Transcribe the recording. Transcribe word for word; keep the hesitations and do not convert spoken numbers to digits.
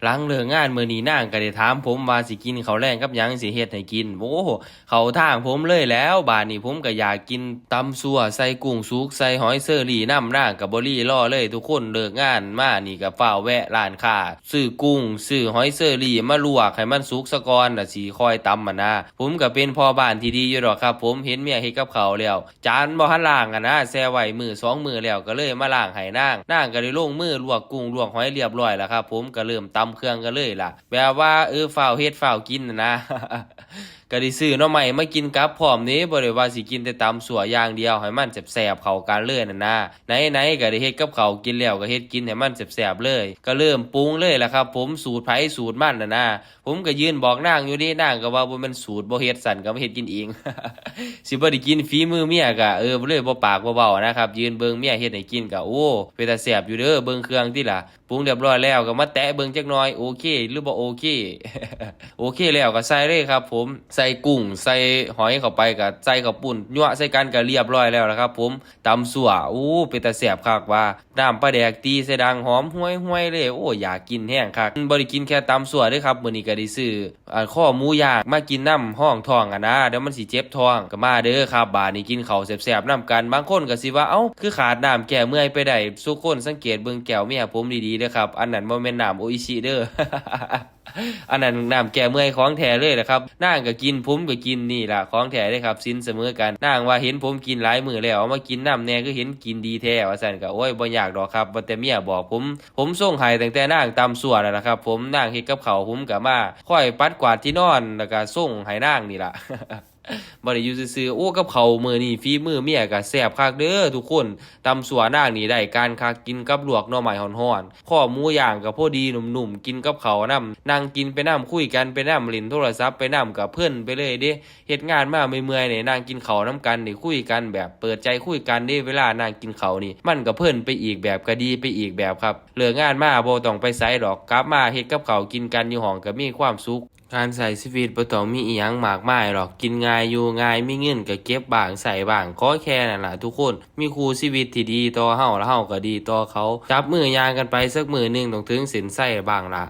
หลังเลิกงานมื้อนี้นางก็ได้ถามผมว่าสิกินข้าวแลงกับหยัง สิเฮ็ดให้กิน โอ้ เข้าทางผมเลยแหล้ว บาดนี้ผมก็อยากกินตำซั่วใส่กุ้งสุก ใส่หอยเชอรี่นำ นางก็บ่รีรอเลย ทุกคนเลิกงานมานี่ก็ฟ้าวแวะร้านค้า ซื้อกุ้ง ซื้อหอยเชอรี่มาลวกให้มันสุกซะก่อน แล้วสิค่อยตำหั้นนะ ผมก็เป็นพ่อบ้านที่ดีอยู่ดอกครับ ผมเห็นเมียเฮ็ดกับข้าวแล้ว จานบ่ทันล้างหั้นนะ แช่ไว้มื้อสองมื้อแล้ว ก็เลยมาล้างให้นาง นางก็ได้ลงมือลวกกุ้งลวกหอยเรียบร้อยแล้วครับ ผมก็เริ่มตำเครื่องกันเลยล่ะ แบบว่า เออ ฟ้าวเฮ็ดฟ้าวกินหั้นนะ ก็ได้ซื้อหน่อไม้มากินกับพร้อมเด้ บ่ได้ว่าสิกินแต่ตำซั่วอย่างเดียว ให้มันแซ่บๆเข้ากันเลยหั้นนะ ไหนๆก็ได้เฮ็ดกับข้าวกินแล้ว ก็เฮ็ดกินให้มันแซ่บๆเลย ก็เริ่มปรุงเลยล่ะครับ ผม สูตรไผสูตรมันหั้นนะ ผมก็ยืนบอกนางอยู่เด้ นางก็ว่าบ่แม่นสูตร บ่เฮ็ด สั่นก็มาเฮ็ดกินเอง สิบ่ได้กินฝีมือเมียก็ เออ เลยบ่ปากบ่เว้านะครับ ยืนเบิ่งเมียเฮ็ดให้กินก็ โอ้ เป็นตาแซ่บอยู่เด้อ เบิ่งเครื่องติล่ะ ปรุงเรียบร้อยแล้วก็มาแตะเบิ่งจักหน่อย โอเคหรือบ่โอเค โอเคแล้วก็ใส่เลยครับผม ใส่กุ้ง ใส่หอยเข้าไป ก็ใส่ข้าวปุ้น ยั่วใส่กันก็เรียบร้อยแล้วล่ะครับผม ตำซั่ว โอ้ เป็นตาแซ่บคักว่า น้ำปลาแดกตีใส่ดังหอมห่วยๆเลย โอ้ อยากกินแฮงคัก บ่ได้กินแค่ตำซั่วเด้อครับ มื้อนี้ก็ได้ซื้อ อ่า คอหมูย่างมากินนำ รองท้องหั้นนะ เดี๋ยวมันสิเจ็บท้อง ก็มาเด้อครับ บาดนี้กินข้าวแซ่บๆนำกัน บางคนก็สิว่า เอ้า คือขาดน้ำแก้เมื่อยไปได้ ซุคนสังเกตเบิ่งแก้วเมียผมดีๆเด้อครับ อันนั้นบ่แม่นน้ำโออิชิเด้อ อันนั้นน้ำแก้เมื่อยของแท้เลยล่ะครับ นางก็กิน ผมก็กิน นี่ล่ะของแท้เด้อครับ ศีลเสมอกัน นางว่าเห็นผมกินหลายมื้อแล้ว เอามากินนำแหน่ คือเห็นกินดีแท้ ว่าซั่น ก็ โอ้ย บ่ยากดอกครับ ว่าแต่เมียบอกผม ผมส่งให้ตั้งแต่นางตำซั่วแล้วล่ะครับผม นางเฮ็ดกับข้าว ผมก็มาคอยปัดกวาดที่นอน แล้วก็ส่งให้นางนี่ล่ะ บ่ได้อยู่ซื่อๆ โอ้ กับข้าวมื้อนี้ฝีมือเมียก็แซ่บคักเด้อทุกคน ตำซั่วนางนี่ได้การคัก กินกับลวกหน่อไม้ฮ้อนๆ คอหมูย่างก็พอดีนุ่มๆ กินกับข้าวนำ นั่งกินไปนำ คุยกันไปนำ เล่นโทรศัพท์ไปนำ ก็เพลินไปเลยเด้ เฮ็ดงานมาเมื่อยๆนี่ นั่งกินข้าวนำกันนี่ คุยกันแบบเปิดใจคุยกันเด้ เวลานั่งกินข้าวนี่ มันก็เพลินไปอีกแบบ ก็ดีไปอีกแบบครับ เลิกงานมาบ่ต้องไปไสดอก กลับมาเฮ็ดกับข้าวกินกันอยู่ห้องก็มีความสุข การใช้ชีวิตบ่ต้องมีอิหยังมากมายหรอก กินง่ายอยู่ง่าย มีเงินก็เก็บบ้างใช้บ้าง ขอแค่นั้นล่ะทุกคน มีคู่ชีวิตที่ดีต่อเฮา แล้วเฮาก็ดีต่อเขา จับมือย่างกันไปสักมื้อหนึ่ง ต้องถึงเส้นชัยบ้างล่ะ